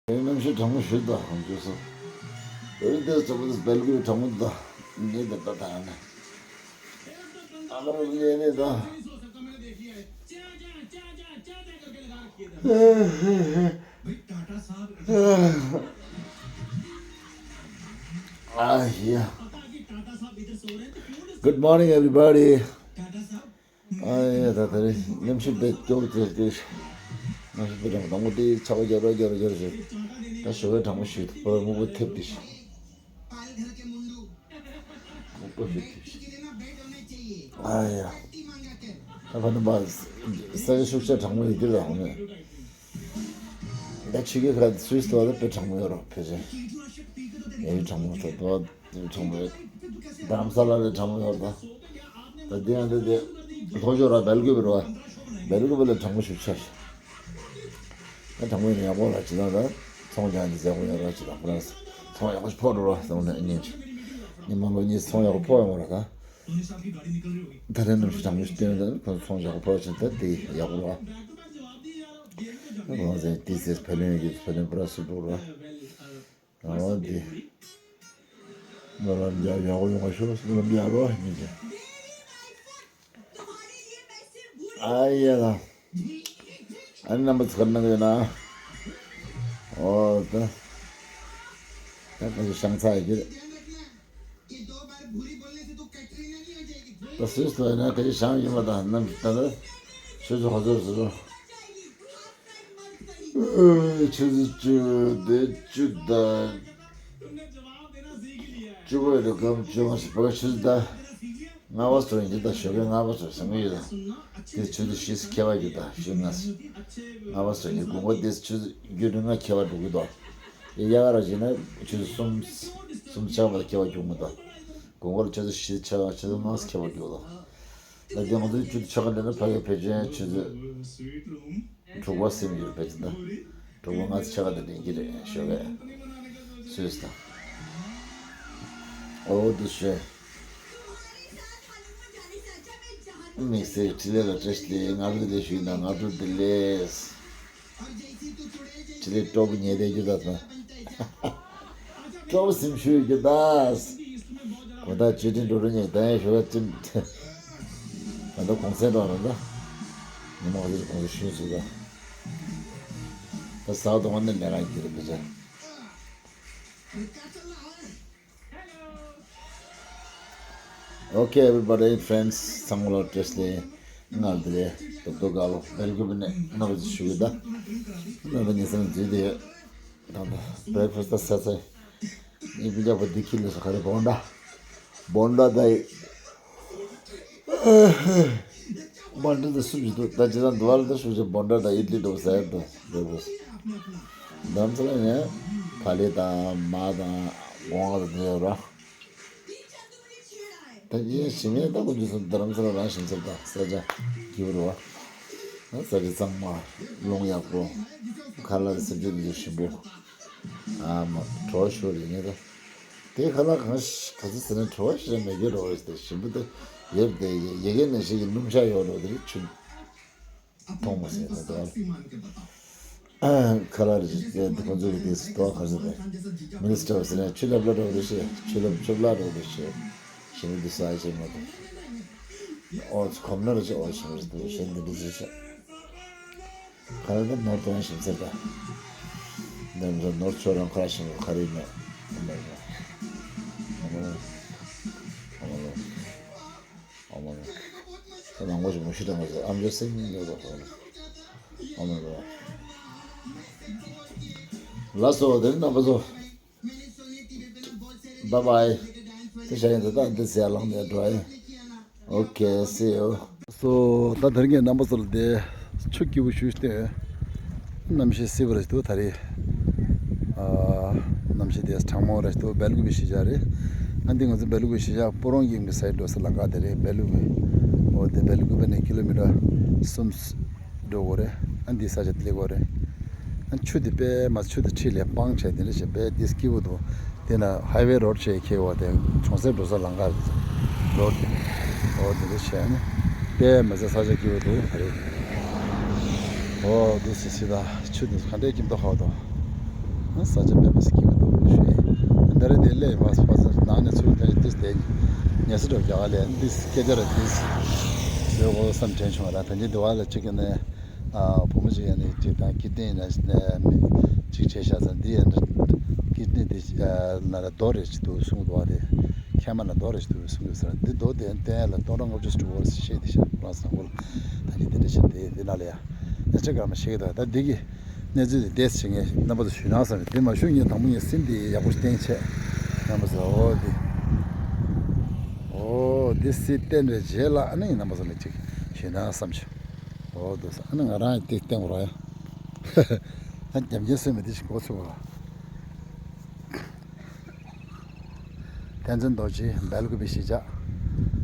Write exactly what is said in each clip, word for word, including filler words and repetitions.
གནམ་གཤིས་གྲང་མོ་ཞིག་འདུག་ཧང་ཅོ་སོ། འོན་ཏེ་ཚོ་བོད་སྦེལ་ཀོབ་གྲང་མོ་འདུག་ངས་འདི་ལྟ་ད་ནི། ཨ་ལ་རུ་ལེ་ནི་ད། ཨ་ཧི་ཡ། Good morning, everybody. ཨ་ཡ་ད་ད་རེས་གནམ་གཤིས་དཔེ་སྐྱོ་པོ་དེ་དེ། གནམ་གཤིས་དཔེ་གྲང་མོ་དང་པོ་དེ་ཆར་པ་རྒྱབ་ར་རྒྱབ་ར་རྒྱབ་ར་བྱས། ད་ཞོགས་པ་གྲང་མོ་ཞིག་འདུག་སྨུག་པ་ཐེབས་ཏེ་ཞིག་སྨུག་པ་ཞིག་ཐེབས་ཤིག་ཨ་ཡ། ད་ཕ་ནི་མ་ས་ཆ་ཤུགས་ཆེ་གྲང་མོ་ཡོད་ཀྱི་རེད་ཧོ་ནས། ད་ཕྱི་རྒྱལ་ཁག་སུད་སི་དུ་བ་ད་དཔེ་གྲང་མོ་ཡོད་རོགས་ཕལ་ཆེར། ཡ་ཡི་གྲང་མོ་ཞོག་དུ་བ། དེ་གྲོང་པའི་རྡ་རམ་ས་ལ་ལས་གྲང་མོ་ཡོད་ད། ད་དེ་ཡང་དེ་དེ་ལྷོ་ཕྱོགས་ར་སྦེལ་ཀོབ་ར། སྦེལ་ཀོབ་ལས་གྲང་མོ་ཞིག་ཆགས་ཤག་ད་གྲང་མོ་ཡིན་ན་ཡག་པོ་ར་ཇི་ལྟར་ད། ཚོང་རྒྱག་འདི་མཛད་སྒོ་ཡོད་ར་ཇི་ལྟར་ཁོ་ར། ཚོང་ཡག་པོ་ཞིག་ཕོག་འགྲོ་ར་ཟེར་བ་ནས་ཉིན་ཉི་མ་ལོ་གཉིས་ཚོང་ཡག་པོ་ཕོག་ཡོང་བ་ར་ད། ད་རེས་གནམ་གཤིས་གྲང་མོ་ཞིག་བསྟན་ད་ཁོ་ཚོང་ཡག་པོ་ཕོག་ཕྱིན་ད་དེ་ཡག་པོ་ར། ཁོང་ཚོས་དེ་ཚེ་བལ་ཡོན་གྱི་བལ་ཡོན་པུ་ར་སུ་འགྲོ་ར། ཨོ་དེ། ང་རང་རྒྱ་ཡག་པོ་ཡོང་བ་ཤོག་སུ་ལ་མི་ཡག་རོགས་ཡིན་གྱི། ཨ་ཡེ་ལ། ཨ་ནི་རྣམ་པ་ཚོ་ག་རེ་གནང་གི་ཡོད་ན། ཨོ་ད། ད་ག་ཚོད་བཤང་ཚར་ཡོད་ཀྱི་རེད། ད་སུས་ལྟོས་ན་ག་ཅི་བྱང་ཡིན་པ་དང་རྣམས་ད་ལྟ་ཆུ་ཚོད་ག་ཚོད་སོང་། ཆུ་ཚོད་བཅུ་དེ་བཅུ་དང་བཅུ་པ་རེད་གམ་བཅོ་ལྔ་ཞིག་བར་ཆུ་ཚོད་ད་ལྔ་པ་སོང་ཡིན་ད་ཞོགས་པའི་ལྔ་པ་སོང་ཟེར་གི་ཡོད་ད། དེ་ཆུ་ཚོད་བཞི་སུ་ཁེལ་བ་རྒྱུ་ད་བཞི་ལྔ་སུ། ལྔ་པ་སོང་ཡིན་དགོང་པ་དེ་ཆུ་ཚོད་རྒྱུ་དྲུག་ལྔ་ཁེལ་བ་འགྲོ་གི་འདུག་དེ་ཡག་ག་ར་བྱས་ན་ཆུ་ཚོད་གསུམ་གསུམ་ཆགས་པ་ལ་ཁེལ་བ་རྒྱུ་མི་འདུག་དགོང་པ་ལ་ཆུ་ཚོད་བཞི་ཆགས་ཆུ་ཚོད་ལྔ་སུ་ཁེལ་བ་རྒྱུ་འདུག་ད་དེ་ང་ཚོའི་ཆུ་ཚོད་ཆ་ག་འདྲ་ན་ཕ་གི་ཕལ་ཆེར་ཆུ་ཚོད་དྲུག་པ་ཟིན་ཡོད་ཕལ་ཆེར་ད། དྲུག་པ་ལྔ་ཚོད་ཆ་ག་འདྲ་འདྲེན་གྱི་རེད་ཞོགས་པ་སུས་ད། ཨོ་དུ་ཞེ། དམིགས་བསལ་འཕྲིན་ལས་ལ་བཀྲ་ཤིས་བདེ་ལེགས། སྔ་དྲོ་བདེ་ལེགས་ཞུ་ཡིན་ན་སྔ་དྲོ་བདེ་ལེགས། འཕྲིན་ལས་སྤྲོ་པོ་ཉལ་བསྡད་རྒྱུ་ད་ད། སྤྲོ་པོ་སེམས་ཤུགས་རྒྱུ་ད། གོ་ད་བཅོས་སྒྲིག་འགྲོ་རུ་ཉེ་ད་ཡང་ཞོགས་པ་ཅིམ། ད་ལྟ་གུང་སེང་འགྲོ་རུ་ད། ཉི་མ་ག་ཚོད་གུང་སེང་ཤུན་ཚུགས་ད། ད་ཟག་དོང་ནི་ལས་ཀ་གི་རེད་པ་ཅག Okay, everybody, friends, ཚང་མ་ལ་བཀྲ་ཤིས་བདེ་ལེགས། ང་འདི་རེད། རྡོག་རྡོག་དཀར་ལོ་སྦེལ་ཀོབ་ནས་རྣམ་པ་ཚོ་ཞུ་གི་ད། རྣམ་པ་ཉེ་སར་འཛུལ་བསྡད་ཡོད། ད་ལྟ་བྷེ་རེག་ཕ་སི་ད་ཟས་ཚར། ངའི་སྤུན་ཀྱག་པོ་འདི་ཁྱི་ལས་སུ་ག་རེ་བོང་ཌ། བོང་ཌ་ད་ཡི། བོང་ཌ་ད་སུབ་ཅིག་འདུག་ད་ཅི་ད་འདུག་བ་ལ་ད་སུབ་ཅིག་བོང་ཌ་ད་ཨིད་ལི་འདུག་ཟ་ཡ་འདུག་བྷེ་རེག་ཕ་སི་ད། རྡ་རམ་ས་ལ་ནས་ཕ་ལེ་དང་མ་དང་སྒོང་ང་དང་འདི་ཡོད་ར། ད་ངས་ཞིམ་མེད་ལྟ་བུ་འདི་ཚོ་རྡ་རམ་ས་ལ་རང་ཞིམ་ཟེར་ད་ས་ཆ་སྐྱིད་པོ་རེད་བ། ས་ཆ་གཙང་མ། རླུང་ཡག་པོ། ཁ་ལག་སེམས་ཅན་འདི་ཚོ་ཞིམ་པོ། ཨ་མ་བྲོ་བ་ཤོར་རེད་ངས་ད། དེ་ཁ་ལག་གང་ཞིག་ག་ཚོད་ཟེར་ན་བྲོ་བ་ཞིག་མེད་ཀྱི་རོ་རེད་དེ་ཞིམ་པོ་དེ་ཡོད་དེ་ཡ་གི་ནང་བཞིན་གྱི་སྣུམ་ཤ་ཡོད་རོ་དེ་རེད་ཆུ། མཐོང་མ་སོང་ད་དུང་། ཁ་ལག་རེ་ཞིག་དེ་ཁོང་ཚོ་གི་དེ་སུ་དོ་ཁ་སུ་དེ། མི་ནི་སི་ཊར་ཟེར་ན་ཆུ་ལབ་ལ་རོགས་རེ་ཞེས་ཆུ་ལབ་ཆུ་ལ་རོགས་རེ་ཞེས། ཞེ་ནི་འདི་ས་ཡ་ཞེ་མ་དུ། ཨོ་ཁོམ་ན་རེ་ཞེས་ཨོ་ཞེ་མ་རེ་དུ་ཞེ་འདི་འདི་ཟེར་ཞེས། ཁ་ལག་དེ་ནོར་དོན་ཞིམ་ཚད་ད། འདི་ནོར་ཆོ་རང་ཁ་ལག་ཞིམ་ག་རེ་མེད། ཨོ་མ་ལོ། ཨོ་མ་ལོ། ཨ་མ་ལོ། ད་ནང་པ་ཞིག་མོ་ཤི་དྲང་གི་ཨམ་ཅོག་སེང་ཡོད་པ་ཧོ། ཨ་མ་ལོ། ལགས་སོ་དེ་རིང་རྣམ་པ་ཚོ། Bye bye. དེ་བྱ་ཡིན་ད་ད་འདི་ཟེར་ལངས་ནས་འགྲོ་ཡིན། Okay, see you. སོ་ད་དེ་རིང་གི་རྣམ་པ་ཚོ་ལ་དེ་ཆུ་སྐྱིད་པོ་ཞུས་ཏེ། གནམ་གཤིས་བསིལ་བ་རེད་འདུག་ད་རེས། ཨ། གནམ་གཤིས་དེ་གྲང་མོ་རེད་འདུག་སྦེལ་ཀོབ་གཞིས་ཆགས་རེད། ཨ་འདི་ང་ཚོ་སྦེལ་ཀོབ་གཞིས་ཆགས་སྤོ་རོང་གི་ཡུལ་གྱི་སའི་འགྲོ་ས་ལམ་ཁ་དེ་རེད་སྦེལ་ཀོབ། འོ་དེ་སྦེལ་ཀོབ་ནས་ཀི་ལོ་མི་ཊར་གསུམ་འགྲོ་དགོས་རེད། ཨ་འདི་ས་ཆ་དེ་སླེབས་དགོས་རེད། ཨ་ཆུ་དེ་དཔེ་མ་ཆུ་དེ་འཁྲིས་ལས་སྤང་བྱས་དེ་འདྲ་བྱས་དཔེ་དེ་སྐྱིད་པོ་འདུག་དེ་ན་ཧའི་ཝེ་རོ་ཌི་བྱས་ཁེལ་བ་དེ་གྲོང་གསེབ་འགྲོ་ས་ལམ་ཁ་རེད། རོ་ཌི་འོ་དེ་འདྲ་བྱས་ནས་དཔེ་མ་ཚད་ས་ཆ་སྐྱིད་པོ་འདུག་ད་རེས། འོ་དེ་སི་སི་ད་ཆུ་དེ་ག་འདྲའི་སྐྱིད་མདོག་ཁ་བ་དང་། ས་ཆ་དཔེ་མི་སྲིད་སྐྱིད་པོ་འདུག་ཞུ་ཡས། ད་རེས་དེ་སླེབས་མ་སོང་བ་ནང་ནས་ཚུར་དེ་དུས་དེ་ཉལ་ས་འགྲོ་རྒྱག་ལས་འདི་སྐད་ཆ་ར་དེ་བཟོས་དགོས་བསམ་དྲན་བྱུང་བ་ལ། ད་ནི་འདི་བ་ལ་ཅིག་ནས་བུ་མོ་ཅིག་ཡང་ནས་ཅིག་དང་ཀིཌ་ནི་ན་ཅིག་བྱས་བཞག་ཙང་འདི་ཡང་ཀིཌ་ནི་དེ་ན་ལ་རྡོ་རེ་ཅིག་འདུག་གསུངས་འདུག་བ། དེ་མཁལ་མ་ལ་རྡོ་རེ་ཅིག་འདུག་གསུངས་འདུག་ཟེར། འདི་རྡོ་དེ་བསྟན་ཡ་ལ་སྟོང་ཕྲག་ལྔ་བཅུ་ཞིག་འགྲོ་བ་ཤེས་དེ་ཤ་ཁོ་རང་ཚང་པོ་ལ་ད་ནི་དེ་འདྲ་བྱས་དེ་འདི་ན་ལ་ཡ་ཨིན་སི་ཊ་གྷ་རམ་ཤེས་ཀྱི་འདུག་ད་འདི་གི་གནས་ཚུལ་དེ་འདས་བྱེད་ངེས་རྣམ་པ་ཚོ་ཞུས་ན་བསམ། དེ་མ་ཞུ་ངས་དང་པོ་ངས་སིན་དེ་ཡག་པོ་བསྟན་ཆེ་རྣམ་པ་ཚོ། འོ་དེ་འོ་དེ་སི་བསྟན་པའི་རྗེས་ལ་ཨ་ནི་རྣམ་པ་ཚོ་ལ་ཅིག་ཞུས་ན་བསམ་བྱུང་། འོ་དེ་ས་ཨ་ནི་ང་རང་དེ་བསྟན་དགོས་ར་ཡ། ཨ་རྒྱབ་འགྱེལ་སེམས་མི་དེ་ཞིག་འགོ་ཚུགས་པ། བསྟན་འཛིན་རྡོ་རྗེ་སྦེལ་ཀོབ་པི་གཞིས་ཆགས།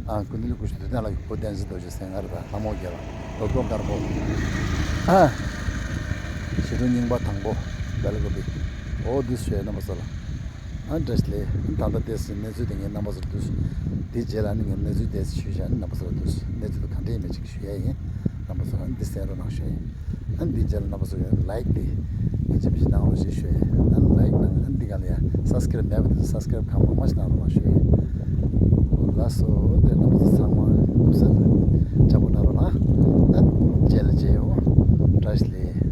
ཨ་ཀུན་གླེང་སྐུ་ཞབས་དུས་སྟོན་ལགས་ཀྱི་བུ་བསྟན་འཛིན་རྡོ་རྗེ་ཟེར་ང་རེད། ད་ལྷ་མོ་རྒྱལ་ལ་རྡོ་སྐྱོང་དཀར་པོ། ཨ་ཞི་ཁྲོ་རྙིང་པ་དང་པོ་སྦེལ་ཀོབ་པི། འོ་འདི་ཞུ་ཡ་རྣམ་པ་ཚོ་ལ། ཨ་བཀྲ་ཤིས་བདེ་ལེགས། ད་ལྟ་དེ་ཚོའི་གནས་ཚུལ་དེ་ངས་རྣམ་པ་ཚོར་འདུག་དེའི་རྗེས་ལ་ནི་ངས་གནས་ཚུལ་དེ་ཚོ་ཞུས་བཞག་ནི་རྣམ་པ་ཚོར་འདུག་གནས་ཚུལ་དུ་ག་འདྲ་ཡིན་མེད་ཅིག་ཞུ་ཡ་ཡིན། རྣམ་པ་ཚོ་ཨ་འདི་གསན་རོགས་གནང་ཞུ་ཡ་ཡིན། ཨ་འདི་རྗེས་ལ་རྣམ་པ་ཚོ་ཡང་ལའིཀ་དེ་ངས་ཅི་མི་ཞིག་གནང་རོགས་ཞེས་ཞུ་ཡ་ཡིན། ཨ་ལའིཀ་གནང་། ཨ་འདི་ག་ལ་ཡ་སབ་སི་ཀ་རབ་མེད་པ་དེ་ཚོ་སབ་སི་ཀ་རབ་གང་མང་མང་ཞིག་གནང་རོགས་གནང་ཞུ་ཡ་ཡིན། ལགས་སོ། དེ་རྣམ་པ་ཚོ་ཚང་མ་སྐུ་གཟུགས་ཅག་པོ་གནང་རོགས་གནང་། ཨ་རྗེས་ལ་མཇལ་ཡོང་། བཀྲ་ཤིས་བདེ་ལེགས།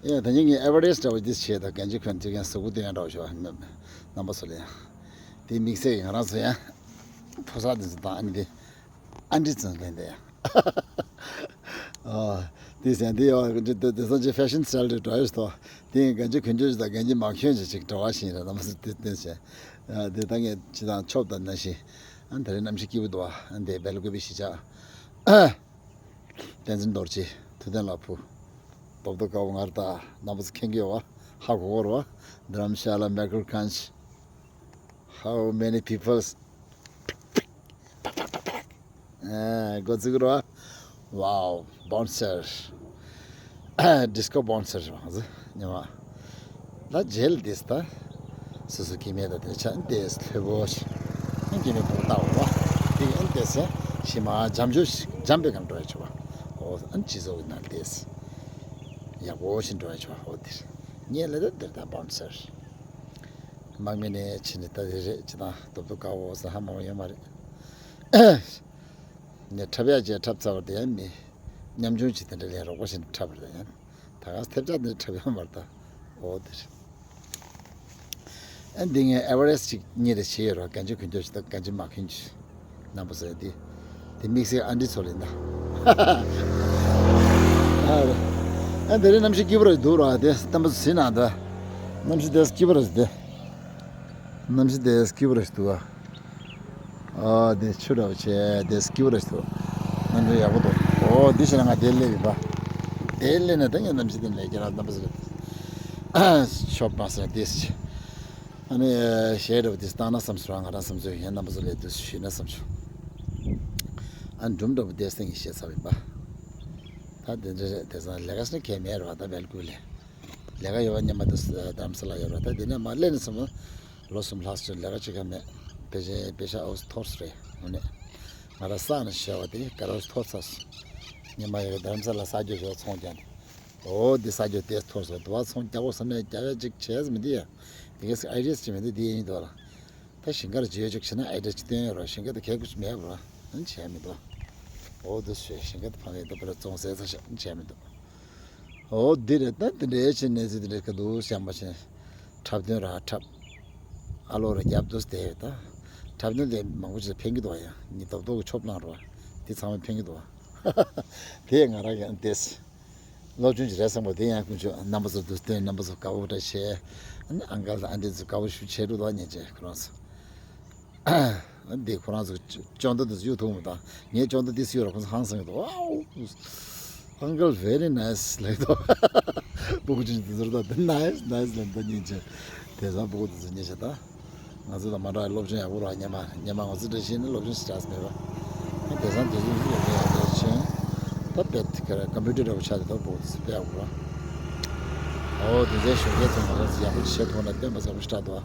ཨེ་ད་ནི་ངས་ཨེ་ཝ་རེ་སི་ཊི་འདྲ་བོ་འདི་བྱས་དང་གན་ཇི་ཁོན་ཅིག་ཡང་གཟུགས་པོ་སྟོན་ཡང་འདྲ་བོ་ཞིག་བ་རྣམ་པ་ཚོ་ལ་ཡང་། དེ་དམིགས་བསལ་ཡང་རང་ཚོ་ཡང་ཕོ་གསར་འདི་ཚོ་དང་ཨ་ནི་དེ་ཨ་འདྲི་ཙམ་ལེན་དེ་ཡང་། ཨོ་དེ་ཟེར་དེ་ཡང་དེ་དེ་སང་ཅི་ཕེ་ཤན་སི་ཊའིལ་དེ་འདྲ་ཡོད་དོ། དེ་ཡང་གན་ཇི་ཁོན་ཅོ་ཞིག་དང་གན་ཇི་མ་ཁོན་ཅིག་ཅིག་འདྲ་བ་ཞིག་རེད། རྣམ་པ་ཚོ་དེ་བསྟན་བྱས་དེ་ད་ངས་ཅི་དང་ཆོབ་དང་ན་ཞིག་ཨ་ད་རེས་གནམ་གཤིས་སྐྱིད་པོ་འདུག་ཨ། ཨ་འདི་སྦེལ་ཀོབ་པི་གཞིས་ཆགས། བསྟན་འཛིན་རྡོ་རྗེ། དུས་སྟོན་ལ་ཕུ། རྡོབ་རྡོ་དཀར་པོ་ངར་ད་རྣམ་པ་ཚོ་མཁྱེན་གྱི་ཡོད་བ། ཧ་གོ་གོ་ར་བ། དྷ་རམ་ཤ་ལ་མེ་ཀར་གྷན་ཇི། How many peoples? ཨ་འགོ་ཚུགས་ར་བ། Wow, bouncer. Disco bouncer ང་ཚོ་ཉི་མ། ད་རྗེས་ལ་དེས་ད། སོ་སོ་སྐྱེ་དམན་དང་དེ་ཆ་དེས་ལྷོད་པོ་ཞིག་སྐྱེ་དམན་པོ་ལྟ་བ་བ། དེ་ཨན་དེས་ཞི་མ་འཇམ་ཇོ་ཞིག་འཇམ་པའི་སྒང་འགྲོ་ཡ་ཆོག་པ། ཨོ་ཨན་སྤྱི་ཚོགས་ཀྱི་ནང་དེས་ཡག་པོ་ཞིག་འགྲོ་ཡ་ཆོག་པ། ཨོ་དེར་ངས་ལ་དེ་དེར་ད་བམ་སར་དམག་མི་ནས་ཕྱིན་ནས་ད་དེ་རེད་ཅི་དང་རྡོབ་རྡོབ་དཀར་པོ་ས་ཧ་མ་ཡོད་མ་རེད། ངས་འཁྲབ་ཡ་བྱས་འཁྲབ་ཚར་བ་དེ་ཡང་མི་ཉམ་ཆུང་ཅིག་དེ་འདྲ་ལས་རོགས་པ་བཞིན་འཁྲབ་པ་རེད་ཡང་། ད་ག་ཐེབས་ཆག་འདི་འཁྲབ་ཡོང་བར་ད། འོ་དེ་རེད། ཨ་འདི་ངས་ཨེ་ཝ་རེ་སི་ཊི་ཅིག་གཉིས་རེ་བྱས་ཡོད་ར། གན་ཇི་ཁོན་ཆོ་ཞིག་དང་གན་ཇི་མ་ཁོན་ཆོ་ཞིག་རྣམ་པ་ཟེར་དེ། དེ་དམིགས་བསལ་ཨ་འདི་ཚོ་ལེན་ད། ཨ་དེ་རིང་གནམ་གཤིས་སྐྱིད་པོ་རེད་འདུག་ར། དེ་བསྟན་པ་ཚོ་ཟིན་ན་ད། གནམ་གཤིས་དེ་སྐྱིད་པོ་རེད་དེ། གནམ་གཤིས་དེ་སྐྱིད་པོ་རེད་འདུག་ཨ། ཨ་དེ་ཆུ་འདྲ་བོ་བྱས་དེ་སྐྱིད་པོ་རེད་འདུག་གནམ་གཤིས་ཡག་པོ་འདུག་ཨོ་འདི་བྱས་ན་ང་དེ་སླེབས་ཡིན་པ། དེ་སླེབས་ན་ད་ངས་གནམ་གཤིས་དེ་ལས་ཀྱི་ར་རྣམ་པ་ཚོ་ལ། ཤོབ་མ་ཟེར་དེ། ཨ་ནི་གཞས་འདྲ་བོ་དེ་བཏང་ན་བསམ་སོང་། ང་རང་བསམ་ཚུལ་ཡིན། རྣམ་པ་ཚོ་ལས་དུས་སུ་ཞུས་ན་བསམ་བྱུང་། ཨ་སྒྲུང་འདྲ་བོ་དེ་སེང་གི་བཤད་ཚར་ཡིན་པ། ད་དེ་འདྲ་རེད། དེང་སང་ལས་ཀ་ཞིག་གང་མེད་རེད་བ། ད་སྦེལ་ཀོབ་ལ་ལས་ཀ་ཡོད་པ་སྙམ་པ་དེ་རྡ་རམ་ས་ལ་ཡོད་རེད་བ། ད་དེ་ནས་མར་སླེབས་ནས་བསམ་ན་ལོ་གསུམ་ལྷག་ཙམ་ལས་ཀ་བྱེད་ཀ་མེད། དེ་བཞིན་པེ་ཤ་ཨོ་ཚོ་འཐོར་སོང་རེད། དངོས་གནས་ང་རང་ས་ནས་བཤད་པ་དེ་ག་རེ་འཐོར་ཚར་སོང་། ཉི་མ་ཡོད་རྡ་རམ་ས་ལ་ས་རྒྱུ་ཞོག་ཚོང་རྒྱག་ནས། ཨོ་འདི་ས་རྒྱུ་དེ་འཐོར་སོང་། དུ་བ་ཚོང་རྒྱག་དགོས་བསམ་ནས་རྒྱག་ཡ་ཅིག་བྱས་མི་འདི་ཡ། དེ་གས་ཨའི་ཌི་ཡ་ཅིག་མི་འདི་འདི་ཡིན་འདུག་ལ། ད་ཞིང་ཁར་བརྗོད་ཅིག་བྱས་ན་ཨེ་འདྲ་ཅིག་སྟོན་ཡོད་ར། ཞིང་ཁ་དེ་གས་ཁུ་ཅིག་མེད་པ་ར། ཨ་ནི་བྱས་མི་འདུག་འོ་དེ་བྱས་ཞིང་ཁ་དེ་ཕ་གིའི་ད་པ་ར་བཙོང་ཟས་ཚ་ཤ་ཨ་ནི་བྱས་མི་འདུག་འོ་འདི་རེད། ད་དེ་འདྲའི་ཆེ་གནས་ཚུལ་དེ་འདྲའི་ཁ་འདུག་བཤམས་པ་ཆེ། འཁྲབ་སྟོན་ར་འཁྲབ། ཨ་ལོ་ར་རྒྱབ་ཏུ་བསྡད་ཡོད་ད། འཁྲབ་སྟོན་དེ་མང་པོ་ཞིག་ཕན་གྱི་འདུག་བ། ཡང་ཉི་རྡོག་རྡོག་གི་ཆོབ་གནང་ར་བ། དེ་ཚང་མ་ཕན་གྱི་འདུག་བ། དེ་ང་རང་གི་ཨ་ནི་དེ། སློབ་སྦྱོང་ཅིག་རེད་བསམ་པ་དེ་ཡང་ཀུན་སྤྱོད་རྣམ་པ་ཚོ་དུ་བསྟན། རྣམ་པ་ཚོ་དགའ་བོ་འདྲ་བྱས། ཨ་ནི་ཨང་ཀལ་དང་ཨ་འདྲས་ཚོ་དགའ་བོ་ཞུ་བྱས་འགྲོ་དོ་ཉན་བྱས་ཁོ་རང་ཚོ། ཨ་འདི་ཁོ་རང་ཚོ་ཅོ་ཅོང་ཏོ་དེ་ཚོ་གཡུག་ཐུབ་མི་དང་། ངས་ཅོང་ཏོ་དེ་གཡུག་ར་ཁོ་ཚོ་ཧང་སང་གི་འདུག་ཨའོ། Uncle very nice ལབ་འདུག་སྤུ་གུ་ཅིག་དེ་ཚོར་ད་དེ་nice nice ལབ་འདུག་ཉན་བྱས། དེང་སང་སྤུ་གུ་དེ་ཚོ་ཉན་བྱས་ད། ང་ཚོ་དང་མ་འདྲ་བའི་སློབ་སྦྱོང་ཡག་པོ་རག་སྔོན་མ། སྔོན་མ་ང་ཚོ་འདྲ་བྱས་ནས་སློབ་སྦྱོང་ཞིག་རག་ས་མེད་པ། དེང་སང་དེ་ཚོ་སློབ་སྦྱོང་ཡག་པོ་ཕྱིན། ད་དཔེ་དེ་ག་རེ་ཀམ་པུ་ཊར་འདྲ་པོ་ཆགས་ཏེ་ད་སྤུ་གུ་དེ་ཚོ་དཔེ་ཡག་པོ་རག་འོ་དེ་ཚོའི་ཞོགས་ཀས་ཚོ་ང་རང་ཚོ་ཡག་པོ་ཞིག་བྱེད་ཐུབ་ན་སྟོན་པ་ཚ་པོ་ཞིག་རག་འདུག་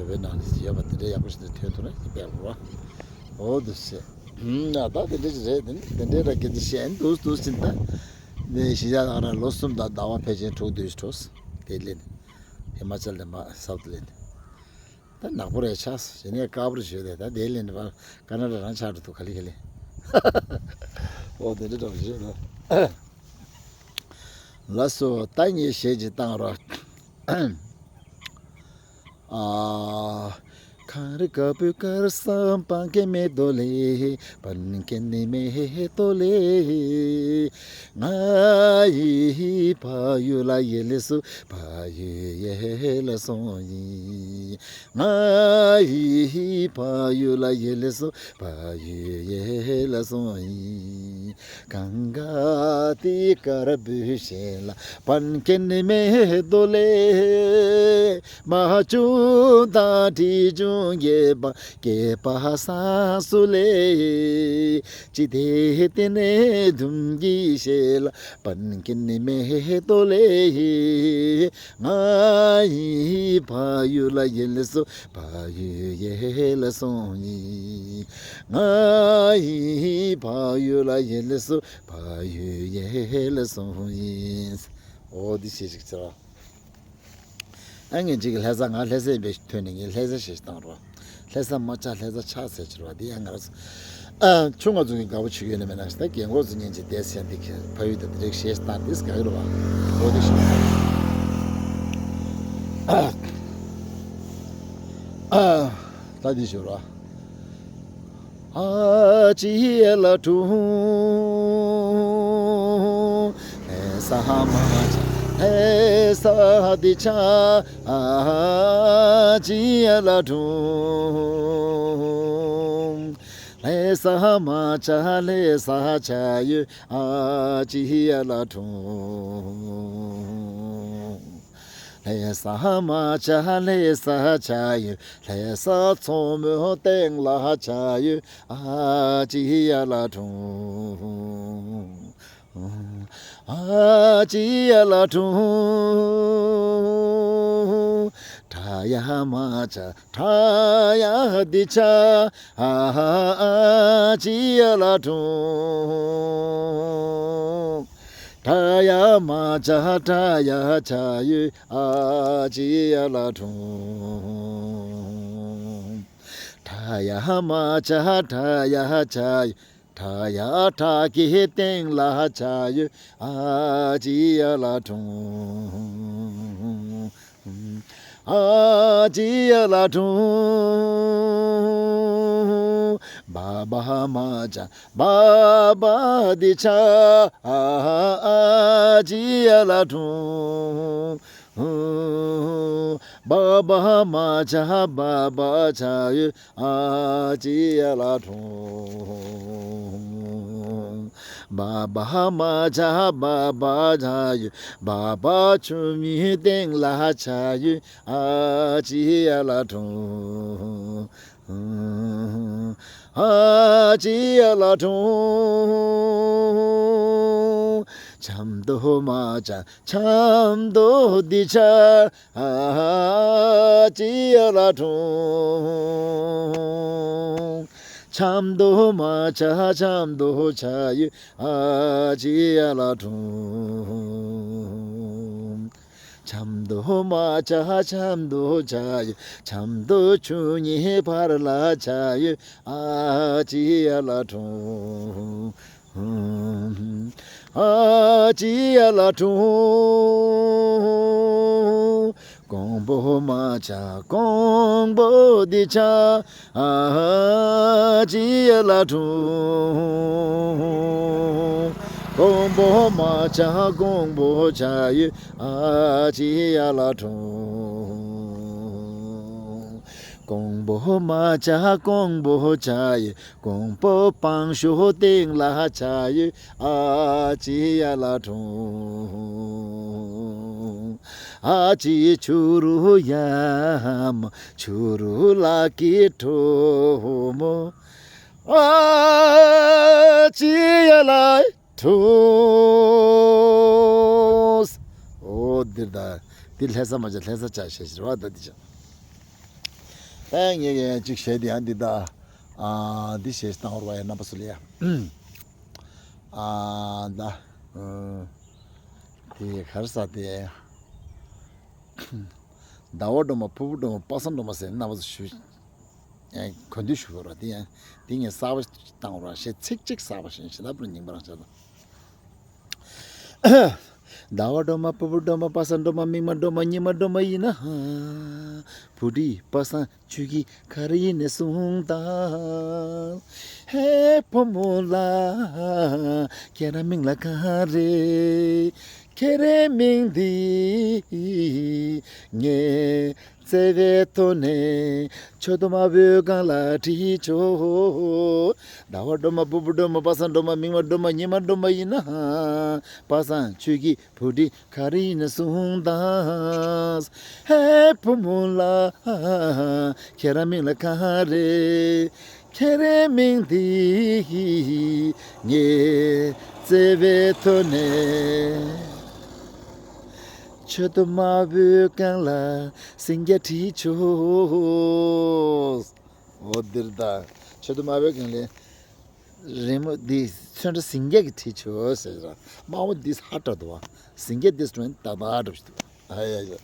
བོད་པའི་ནང་ལ་ཡོད་པ་དེ་འདྲའི་ཡག་པོ་ཞིག་ཐོན་ཐུབ་ན་དཔེ་ཡག་པོ་རག་འོ་དེ་བྱས། ཨ་ད་དེ་འདྲ་ཞིག་རེད། དེ་དེ་འདྲའི་ར་སྐད་ཆ་བཤད་འདུག་འདུག་ཟིན་ད། ནས་གཞིས་ཆགས་ལ་ལོ་གསུམ་དང་ཟླ་བ་ཕལ་ཆེར་དྲུག་བདུན་འགྲོ། དེ་ལེན། ཧི་མ་ཅལ་ནས་མར་སའུ་ཐི་ལེན། ད་ནག་པོ་རེད་ཆགས་སོ། གཞི་ནས་དཀར་པོ་རེད་བྱོས་ཏེ་ད་དེ་ལེན་ནས་མར་ཀ་ན་ཌ་རང་ཆགས་འགྲོ་འདུག་ག་ལེ་ག་ལེ། འོ་དེ་འདྲ་འདྲ་བོ་བྱོས་ན། ལགས་སོ། ད་ངས་གཞས་ཅིག་བཏང་རོགས། ཨ། ཁང་རི་ཀ་པོའི་ཀར་སང་སྤང་ཁེ་མེ་ཏོ་ལེ། སྤང་ཁེ་ནི་མེ་ཏོ་ལེ། ང་ཡི་ཕ་ཡུལ་ལ་ཡེ་ལེ་སུ། ཕ་ཡུལ་ཡེ་ལེ་སོང་ཡི། ང་ཡི་ཕ་ཡུལ་ལ་ཡེ་ལེ་སུ། ཕ་ཡུལ་ཡེ་ལེ་སོང་ཡི། གངྒཱ་དེ་དཀར་པོའི་ཞལ་ལ་སྤང་ཁེ་ནི་མེ་ཏོ་ལེ། མ་བྱུང་དང་དྲི་བྱུང་རྒྱས་པ་སྐྱེས་པ་སངས་སུ་ལེ། ཅི་སྟེ་དེ་ནས་དུམ་གྱི་ཞལ་ལ་སྤང་ཁེ་ནི་མེ་ཏོ་ལེ། ང་ཡི་ཕ་ཡུལ་ལ་ཡེ་ལེ་སོ། ཕ་ཡུལ་ཡེ་ལེ་སོང་ཡི། ང་ཡི་ཕ་ཡུལ་ལ་ཡེ་ལེ་སོ། ཕ་ཡུལ་ཡེ་ལེ་སོང་ཡི། འོ་འདི་ཞེས་ཞིག་ཟེར་བ། ཨ་ངས་ཅིག་ལྷ་ས། ང་ལྷ་ས་ཡིན་པའི་ཐོན་ནས་ངས་ལྷ་ས་ཞེས་བཏང་རོགས། ལྷ་ས་མ་ཆགས་ལྷ་ས་ཆགས་ཟེར་ཕྱིར་བ་འདི་ཡང་ང་རང་ཚོ། ཨ་ཆུང་ང་ཚོ་གི་དགའ་པོ་བྱེད་ཡོད་ན་མེད་ན་ཞིག་ད་རྒན་གོག་ཚོ་ཉན་ཅིག་བསྡད་ཟེར་འདི་གི་ཕ་ཡུལ་དང་འདི་རིགས་ཞེས་བཏང་འདིས་དགའ་གི་རེད་བ། འོ་འདི་ཞིག་ཨ་ད་འདི་ཞིག་རོགས། ཨ་ཅི་ཡ་ལ་ཀྲུང་། ལྷ་ས་མ་ཆ་ལྷ་ས་འདི་ཆ། ཨ་ཅི་ཡ་ལ་ཀྲུང་། ལྷ་ས་མ་ཆ་ལྷ་ས་ཆ་ཡོད། ཨ་ཅི་ཡ་ལ་ཀྲུང་། ལྷ་ས་མ་ཆ་ལྷ་ས་ཆ་ཡོད། ལྷ་ས་མཚོ་མོའི་སྟེང་ལ་ཆ་ཡོད། ཨ་ཅི་ཡ་ལ་ཀྲུང་། ཨ་ཅི་ཡ་ལ་ཀྲུང་། ཁྲ་ཡ་མ་ཆ་ཁྲ་ཡ་འདི་ཆ། ཨ་ཅི་ཡ་ལ་ཀྲུང་། ཁྲ་ཡ་མ་ཆ་ཁྲ་ཡ་ཆ་ཡོད། ཨ་ཅི་ཡ་ལ་ཀྲུང་། ཁྲ་ཡ་མ་ཆ་ཁྲ་ཡ་ཆ་ཡོད། ཁྲ་ཡ་ཁྲ་གི་སྟེང་ལ་ཆ་ཡོད། ཨ་ཅི་ཡ་ལ་ཀྲུང་། ཨ་ཅི་ཡ་ལ་ཀྲུང་། བ་བ་མ་ཆ་བ་བ་འདི་ཆ། ཨ་ཅི་ཡ་ལ་ཀྲུང་། བ་བ་མ་ཆ་བ་བ་ཆ་ཡོད། ཨ་ཅི་ཡ་ལ་ཀྲུང་། བ་བ་མ་ཆ་བ་བ་ཆ་ཡོད། བ་བ་ཆུ་མིག་སྟེང་ལ་ཆ་ཡོད། ཨ་ཅི་ཡ་ལ་ཀྲུང་། ཨ་ཅི་ཡ་ལ་ཀྲུང་། ཆབ་མདོ་མ་ཆ་ཆབ་མདོ་འདི་ཆ། ཨ་ཅི་ཡ་ལ་ཀྲུང་། ཆབ་མདོ་མ་ཆ་ཆབ་མདོ་ཆ་ཡོད། ཨ་ཅི་ཡ་ལ་ཀྲུང་། འཆམ་དུ་མ་ཆ་འཆམ་དུ་ཆ་ཡོད། འཆམ་དུ་ཆུ་གཉིས་བར་ལ་ཆ་ཡོད། ཨ་ཅི་ཡ་ལ་ཁྲུང་། ཨ་ཅི་ཡ་ལ་ཁྲུང་། ཀོང་པོ་མ་ཆ་ཀོང་པོ་འདི་ཆ། ཨ་ཅི་ཡ་ལ་ཁྲུང་། ཀོང་པོ་མ་ཆ་ཀོང་པོ་ཆ་ཡོད། ཨ་ཅི་ཡ་ལ་ཁྲུང་། ཀོང་པོ་མ་ཆ་ཀོང་པོ་ཆ་ཡོད། ཀོང་པོ་སྤང་ཤོ་སྟེང་ལ་ཆ་ཡོད། ཨ་ཅི་ཡ་ལ་ཁྲུང་། ཨ་ཅི་ཆུ་རུ་ཡ་མ་ཆུ་རུ་ལ་ཀི་ཁྲོ་མོ། ཨ་ཅི་ཡ་ལ་ཁྲུང་། འོ་འདིར་ད་འདི་ལྷ་ས་མ་ཆ་ལྷ་ས་ཆ་ཞེས་ཟེར་བ་ད་འདི་ཆ། ད་ངས་ཀྱང་གཅིག་བཤད་དེ་ཡང་འདི་ད། ཨ་འདི་ཞེས་བཏང་བར་བ་ཡ་རྣམ་པ་སུ་ལ་ཡ། ཨ་ད། ཨ་དེ་གར་ས་དེ། ཟླ་བ་སྒྲོལ་མ་ཕུར་བུ་སྒྲོལ་མ་པ་སངས་སྒྲོལ་མ་ཟེར་རྣམ་པ་སུ་ཞུ། ཡང་གོ་འདུས་ཞུ་བར་བ་དེ་ཡང་དེ་ངས་གསར་པ་བཏང་བར་བ་ཞེས་ཚིག་གཅིག་གསར་པ་ཞིག་ཞེ་ལ་པུར་རྙིང་པ་རང་བྱ་དང་། ཟླ་བ་སྒྲོལ་མ་ཕུར་བུ་སྒྲོལ་མ་པ་སངས་སྒྲོལ་མ་མིག་དམར་སྒྲོལ་མ་གཉིས་དམར་སྒྲོལ་མ་ཡིན་ན། བུ་ཁྲིད་པ་སངས་ཁྱོད་ཀྱིས་ག་རེ་ཡིན་ནས་གསུངས་དང་། ཧེ་བུ་མོ་ལགས། ཁྱེད་རང་མིང་ལ་ག་རེ། ཁྱེད་རའི་མིང་འདི་ངས་བརྩེ་བའི་ཐོག་ནས་ཆོས་དུ་མ་བོད་སྒང་ལ་བྲིས་ཆོག་ཟླ་བ་སྒྲོལ་མ་ཕུར་བུ་སྒྲོལ་མ་པ་སངས་སྒྲོལ་མ་མིག་དམར་སྒྲོལ་མ་གཉིས་དམར་སྒྲོལ་མ་ཡིན་ན། པ་སངས་ཁྱོད་ཀྱིས་བུ་ཁྲིད་ག་རེ་ཡིན་ན་གསུངས་དང་། ཧེ་བུ་མོ་ལགས། ཁྱེད་རང་མིང་ལ་ག་རེ། ཁྱེད་རའི་མིང་འདི་ངས་བརྩེ་བའི་ཐོག་ནས་ཆོས་དུ་མ་བོད་སྒང་ལ་སིང་རྒྱ་བྲིས་ཆོག་འོ་འདིར་ད་ཆོས་དུ་མ་བོད་སྒང་ལ། རི་མོ་འདི་ཚོན་ཁྲ་སིང་རྒྱ་གི་བྲིས་ཆོག་ཟེར་ར། དམར་པོ་འདི་ཧ་དྲག་འདུག་བ། སིང་རྒྱ་འདི་སོན་ཏག་ཏག་འགྲུབ་ཤི་འདུག་ཨ་ཡ་ཡ།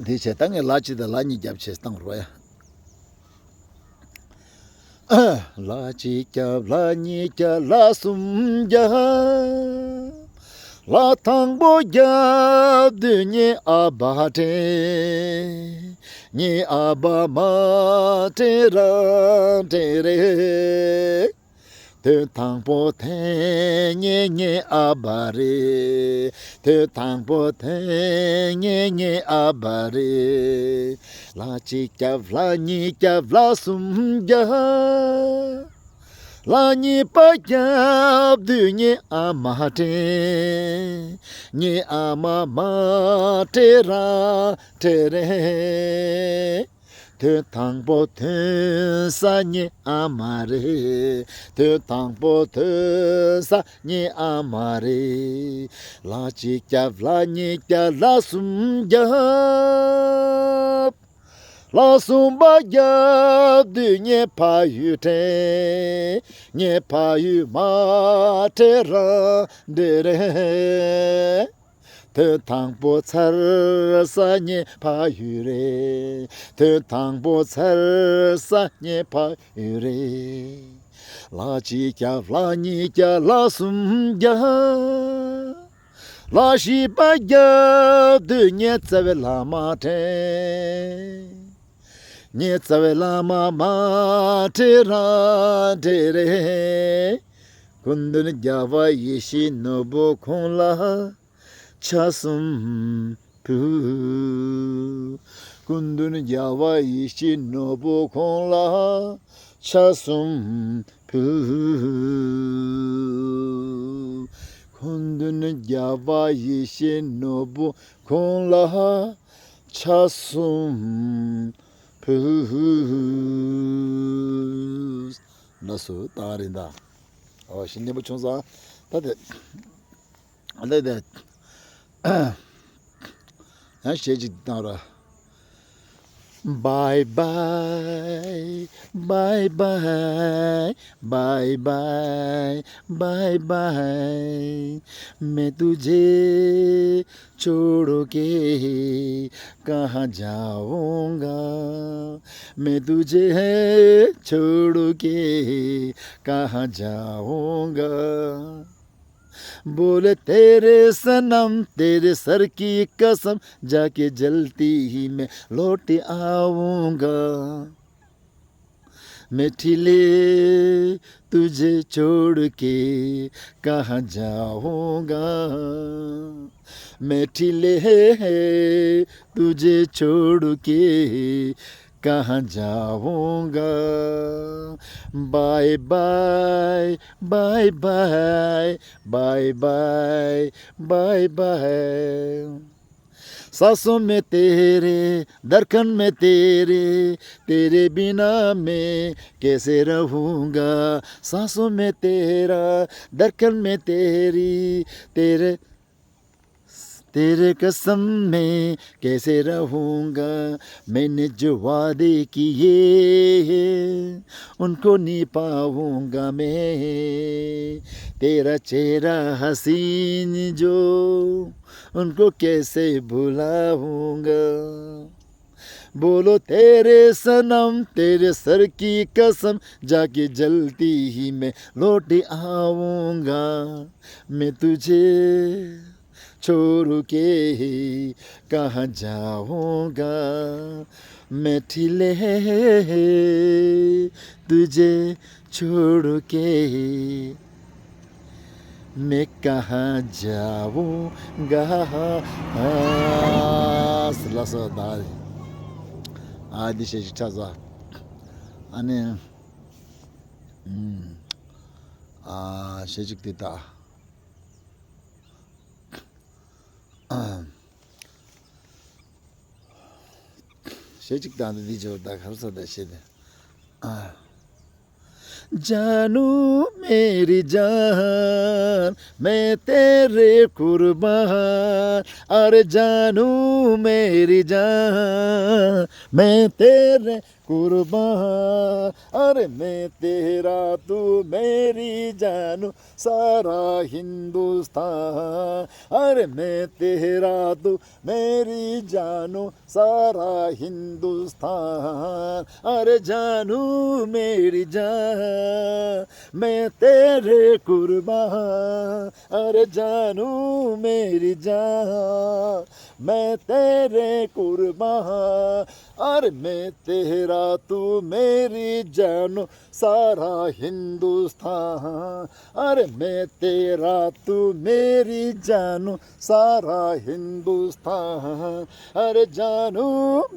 འདི་བྱས་ད་ངས་ལ་གཅིག་དང་ལ་གཉིས་རྒྱབ་བྱས་བཏང་རོགས་ཡ། ལ་གཅིག་རྒྱབ་ལ་གཉིས་རྒྱབ་ལ་གསུམ་རྒྱབ། ལ་དང་པོ་རྒྱབ་དུས་ངའི་ཨ་བ་དྲན། ངའི་ཨ་བ་མ་དྲན་རང་དྲན་རེད། དོན་དང་པོ་དེ་ངའི་ངའི་ཨ་བ་རེད། དོན་དང་པོ་དེ་ངའི་ངའི་ཨ་བ་རེད། ལ་གཅིག་རྒྱབ་ལ་གཉིས་རྒྱབ་ལ་གསུམ་རྒྱབ། ལ་གཉིས་པ་རྒྱབ་དུས་ངའི་ཨ་མ་དྲན། ངའི་ཨ་མ་མ་དྲན་རང་དྲན་རེད། དོན་དང་པོ་ཐོན་ས་ངའི་ཨ་མ་རེད། དོན་དང་པོ་ཐོན་ས་ངའི་ཨ་མ་རེད། ལ་གཅིག་རྒྱབ་ལ་གཉིས་རྒྱབ་ལ་གསུམ་རྒྱབ། ལ་གསུམ་པ་རྒྱབ་དུས་ངའི་ཕ་ཡུལ་དྲན། ངའི་ཕ་ཡུལ་མ་དྲན་རང་དྲན་རེད། དོན་དང་པོ་ཚར་ས་ངའི་ཕ་ཡུལ་རེད། དོན་དང་པོ་ཚར་ས་ངའི་ཕ་ཡུལ་རེད། ལ་གཅིག་རྒྱབ་ལ་གཉིས་རྒྱབ་ལ་གསུམ་རྒྱབ། ལ་བཞི་པ་རྒྱབ་དུས་ངའི་རྩ་བའི་བླ་མ་དྲན། ངའི་རྩ་བའི་བླ་མ་མ་དྲན་རང་དྲན་རེད། སྐུ་མདུན་རྒྱལ་བ་ཡིད་བཞིན་ནོར་བུ་ཁོང་ལ་ཕྱག་གསུམ་ཕུལ། སྐུ་མདུན་རྒྱལ་བ་ཡིད་བཞིན་ནོར་བུ་ཁོང་ལ་ཕྱག་གསུམ་ཕུལ། སྐུ་མདུན་རྒྱལ་བ་ཡིད་བཞིན་ནོར་བུ་ཁོང་ལ་ཕྱག་གསུམ་ཕུལ། ལགས་སོ། ད་རེད་ད། ཨོ་ཞེ་སྙན་པོ་བྱུང་སོང་། ད་དེ། ད་དེ། ཡང་ཞེ་གཅིག་བཏང་ར། Bye bye. Bye bye, bye bye, bye bye. मैं तुझे छोड़ के कहाँ जाऊँगा? मैं तुझे छोड़ के कहाँ जाऊँगा? बोले तेरे सनम, तेरे सर की कसम, जाके जल्दी ही मैं लौट आऊँगा। मैं ठिले तुझे छोड़ के कहाँ जाऊँगा? मैं ठिले तुझे छोड़ के कहाँ जाऊँगा? Bye bye, bye bye, bye bye, bye bye. सांसों में तेरे, धड़कन में तेरे, तेरे बिना मैं कैसे रहूँगा? सांसों में तेरा, धड़कन में तेरी, तेरे, तेरे कसम मैं कैसे रहूँगा? मैंने जो वादे किए हैं, उनको निभाऊँगा मैं। तेरा चेहरा हसीन जो, उनको कैसे भुलाऊँगा? बोलो तेरे सनम, तेरे सर की कसम, जाके जल्दी ही मैं लौट आऊँगा। मैं तुझे छोड़ के कहाँ जाऊँगा? मैं ठिले तुझे छोड़ के मैं कहाँ जाऊँगा? ལགས་སོ། ད་ཨ་འདི་ཞེ་ཅིག་ཆ་ཚ། ཨ་ནི་ཨ་ཞེ་ཅིག་དེ་ད། ཞེ་ཅིག་དང་དེ་འདི་ཇོ་ད་ཁར་ས་ད་ཤེ་དེ། जानू मेरी जान, मैं तेरे कुर्बान। अरे जानू मेरी जान, मैं तेरे कुर्बान। अरे मैं तेरा, तू मेरी जानू, सारा हिंदुस्तान। अरे मैं तेरा, तू मेरी जानू, सारा हिंदुस्तान। अरे जानू मेरी जान, मैं तेरे कुर्बान। अरे जानू मेरी जान, मैं तेरे कुर्बान। अरे मैं तेरा, तू मेरी जानू, सारा हिंदुस्तान। अरे मैं तेरा, तू मेरी जानू, सारा हिंदुस्तान। अरे जानू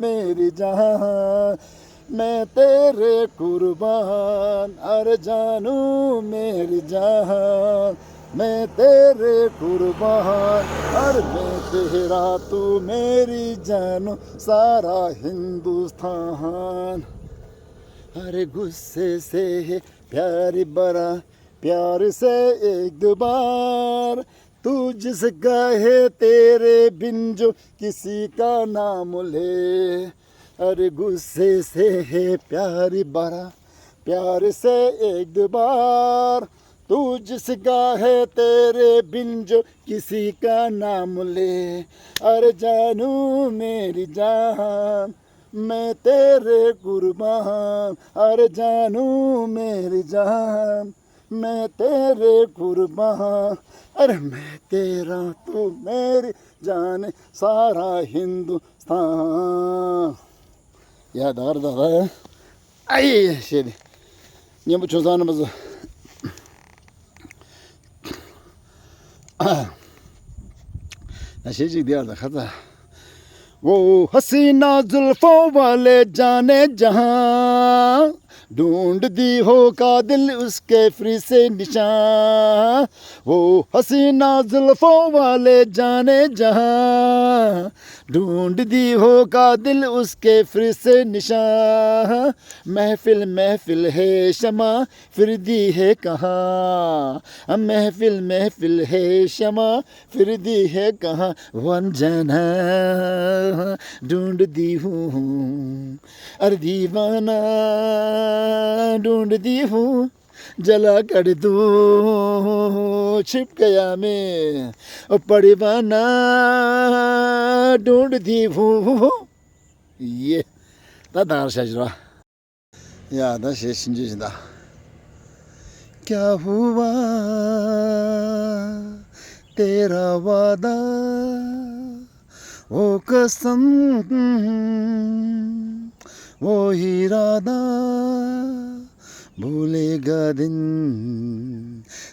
मेरी जान, मैं तेरे कुर्बान। अरे जानू मेरी जान, मैं तेरे कुर्बान। अरे मैं तेरा, तू मेरी जानू, सारा हिंदुस्तान। अरे गुस्से से है प्यार बड़ा, प्यार से एक दो बार, तू जिसका है तेरे बिन जो किसी का नाम ले। अरे गुस्से से है प्यार बड़ा, प्यार से एक दो बार, तू जिसका है तेरे बिन जो किसी का नाम ले। अरे जानू मेरी जान, मैं तेरे कुर्बान। अरे जानू मेरी जान, मैं तेरे कुर्बान। अरे मैं तेरा, तू मेरी जान, सारा हिंदुस्तान। ཡ་ད་གར་ད་ད། ཨ་ཡེ་ཡེ་ཞེས་ཏེ། སྙན་པོ་ཆུང་ཚང་རྣམ་པ་ཚོ། ན་ཞེ་ཅིག་དེ་ཡང་ད་ཁ་ཚ། वो हसीना जुल्फों वाले जाने जहां, ढूंढती हो कातिल उसके फिर से निशान। वो हसीना जुल्फों वाले जाने जहां, ढूंढती हो कातिल उसके फिर से निशान। महफिल महफिल है शमा फिरती है कहाँ। महफिल महफिल है शमा फिरती है कहाँ। वो अनजाना ढूंढती हूँ, अरे दीवाना ढूंढती हूँ। जला कर तू छिप गया मैं, ओ परवाना ढूंढती हूँ। ये ད་ད་ང་ཤ་ཞུ་ར། ཡ་ད་ཞེས་ཤིན་ཅུ་ཞིག་ད། क्या हुआ तेरा वादा, वो कसम, वो इरादा, भूलेगा दिन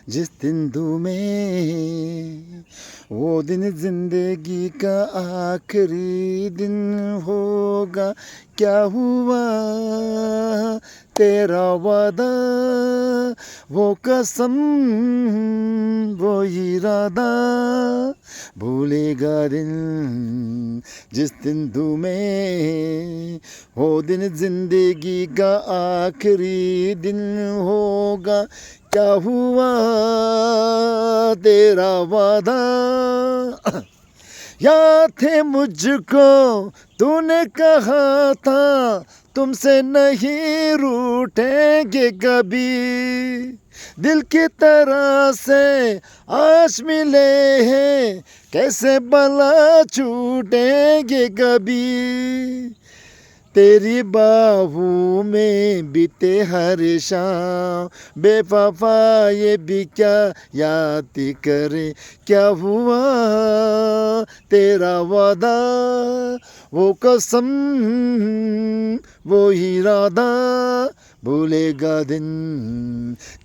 जिस दिन तू मैं, वो दिन जिंदगी का आखिरी दिन होगा। क्या हुआ तेरा वादा, वो कसम, वो इरादा, भूलेगा दिन जिस दिन तू मैं, वो दिन जिंदगी का आखिरी दिन होगा। क्या हुआ तेरा वादा, याद है मुझको, तूने कहा था तुमसे नहीं रूठेंगे कभी। दिल की तरह से आज मिले हैं, कैसे भला छूटेंगे कभी। तेरी बाहों में बीते हर शाम, बेवफा ये भी क्या याद करे। क्या हुआ तेरा वादा, वो कसम, वो इरादा, भूलेगा दिन